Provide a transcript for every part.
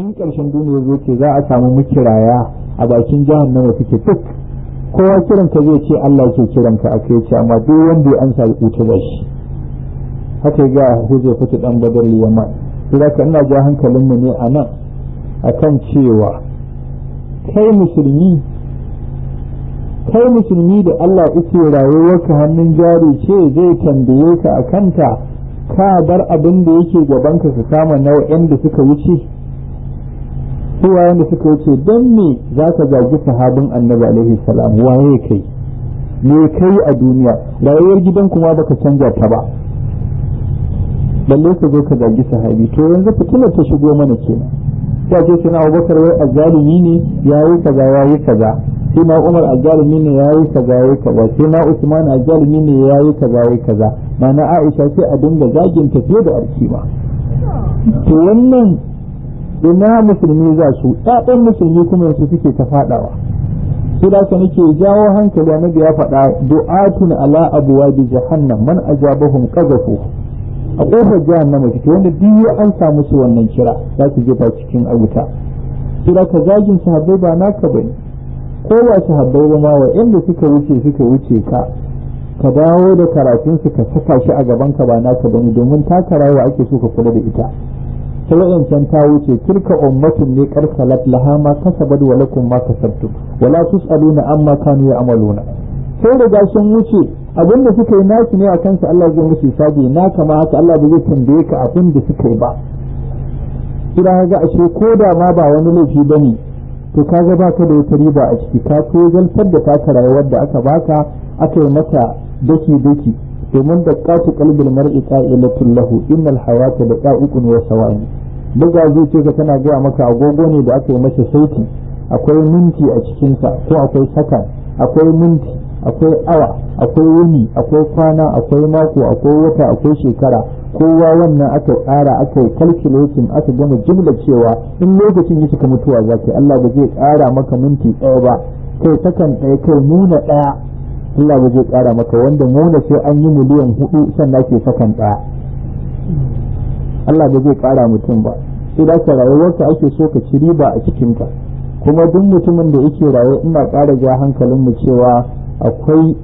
In ƙarshen duniya zo ce za a samu mukiraya a bakin jahannama suke duk kowa kiranka zai ce Allah ke kiranka a kai ce, amma duk wanda ya ansa wuta da shi. Haka ga Huzaifatu dan Badar Yaman. Sai ina ja hankalin mu ne a nan akan cewa kai musulmi, kai musulmi da Allah yake rayuwarka hannun jari ce, zai tambaye ka a kanta. Ka bar abin da yake gabanka ka kama nau'in da suka wuce, suwayen da suka wuce. Don me za ka zagi sahabin Annabi alaihi salam? Waye kai? Me kai a duniya? Rayuwar gidan kuma baka canja ta ba, balle ka zo ka zagi sahabi. To yanzu fitilar ta shigo mana kenan. Sai ce suna Abubakar wai azzalimi ne, yayi kaza yayi kaza. Sai na Umar azzalimi ne, yayi kaza yayi kaza. Sai na Usman azzalimi ne, yayi kaza yayi kaza. Nana Aisha sai a dinga zagin ta fiye da arkiba. To wannan ina musulmi za su? Ƴaƴan musulmi kuma yanzu suke ta faɗawa. Sai da haka nake jawo hankali. Annabi ya faɗa: "Du'atun ala abwabi jahannam, man ajabahum qazafu." A kofar jahannama suke, wanda duk an samu su wannan kira za su jefa cikin wuta. Sai da ka zagin sahabbai ba naka bane, ko ba sahabbai ba ma, wa suka wuce suka wuce ka, ka dawo da karatun su ka saka shi a gaban ka, ba naka bane, domin taka rayuwa ake so ka kula da ita. Ta wa'yancan ta wuce. "Tilka ummatun ne qad khalat, laha ma kasabat wa lakum ma kasabtum, wala tusaluna amma kanu ya'maluna." Sai riga sun wuce. Abin da suka yi nasu ne a kansu, Allah zai musu hisabi. Na kama haka Allah ba zai tambaye ka abin da suka yi ba. Idan ga ashe ko da ma ba wani laifi bane, to kaga baka da wata riba a ciki, ka tozaltar da taka rayuwar da aka baka, aka yi mata daki daki, domin da qatu qalbil mar'i qa'ilatul lahu innal hayata daqa'iqun wa sawani. Buga zuciyarka tana gaya maka agogo ne da aka yi masa saiti, akwai minti a cikinsa ko akwai sakan, akwai minti, akwai awa, akwai wuni, akwai kwana, akwai mako, akwai wata, akwai shekara. Kowa wannan aka tsara, aka yi calculating, aka gama jimla cewa in lokacin ya cika mutuwa za ka. Allah ba zai ƙara maka minti ɗaya ba, kai sakan ɗaya, kai nuna ɗaya Allah ba zai ƙara maka, wanda muna sai an yi 4 miliyan sannan ke sakan ɗaya. Allah ba zai ƙara mutum ba. Sai da ka rayuwarka ake so ka ci riba a cikinta. Kuma duk mutumin da yake raye, ina ƙara ja hankalinmu cewa akwai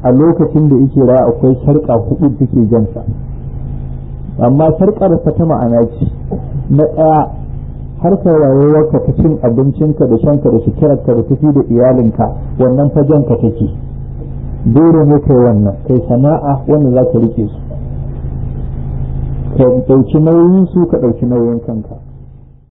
a lokacin da yake raye akwai sarƙa hudu da take jansa, amma sarƙar fa ta ma'ana ce. Na ɗaya, harkar rayuwarka ta cin abincinka da shanka da suturarka da tafi da iyalinka, wannan fa janka take, dole ne kai wannan, kai sana'a wanda za ka rike su, ka ɗauki nauyin su, ka ɗauki nauyin kanka.